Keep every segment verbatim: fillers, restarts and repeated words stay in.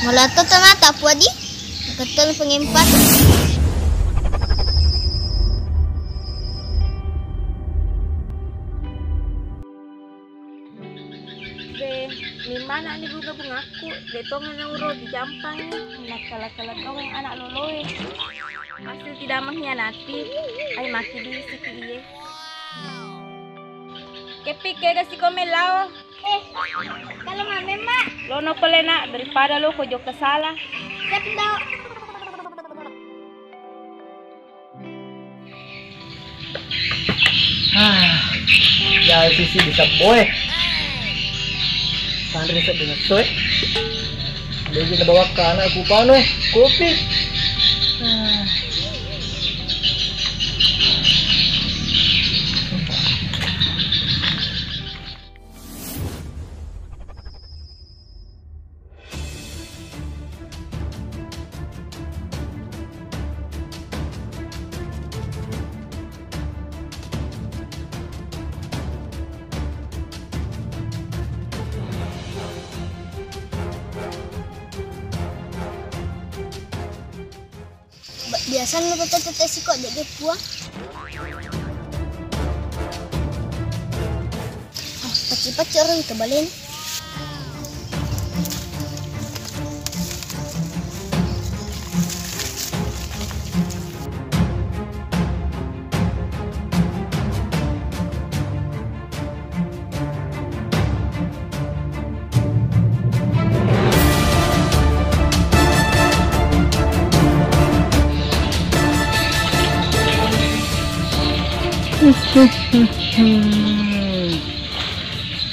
Mala to tanata puadi, ketel pengempat. Be, mimmana ni bunga-bungaku, de tong nauro dijampangi, nakala-kala tong anak loloe. Pasti tidak mengkhianati, ai maki di siki iye. Kepi kega si komen lao. Eh, kalau mamen, Mak. Lono pole, Nak, daripada lo ko jokka sala. Siap, Dok. Ah, ya sisi bisa boe. Sanri sedih ngesoe. Lagi na bawa ke anakku pano, eh, kopi. Ah. Ba-, biasanna tette-tette siko de-, de puang. Ah, pacci-pacci orang itu balen.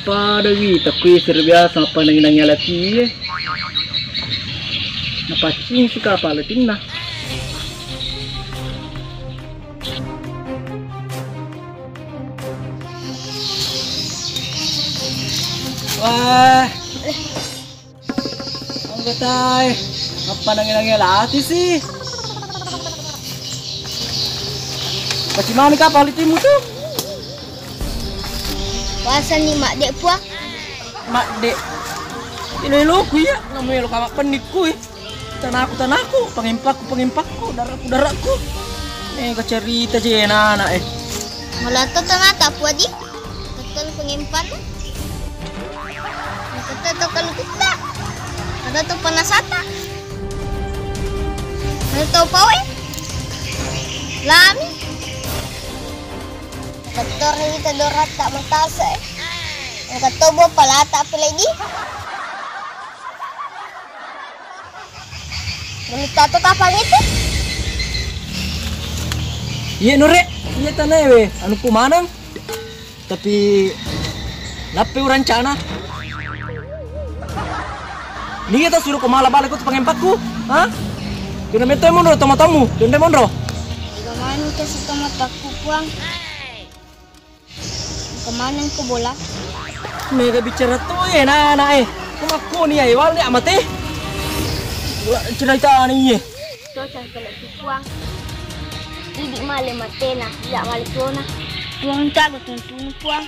Pada wita kui sir biasa apa nangi-nangi alati e. Napaccing si kapala tinna. Wah. Anggatae, apa nangi-nangi lati si? Pacimani kapang litimu tu? Puasani madde puang. Madde. Ilo-ilo ku iya, namu elo kama pennikku e. Tanaku, tanaku, pangempakku, pangempakku, darakku, darakku. Mega cerita je anak e. Mala to tanata puadi. Betul pengempat. Betul to kalukutta. Ada to panasata. Ada to pawe. Lami. Betul kita doratta matase. Engka to bo palata pelegi. Menurut tato kapang itu? Iya, Nure, iya tanae we, anu ku maneng. Tapi nappe urancana? Niga tau suro ko mala bale ko tu pangempakku, ha? Kena metto monro tama-tamu, kena monro. Kemana kita setengah takku puang? Kemana engko bola? Mega bicara to e, anak e. Ko makkoni ae wale amate. Bola ceritani iye. Tosa kena tu puang. Idi male matena, tidak male tona. Puang tak betul puang.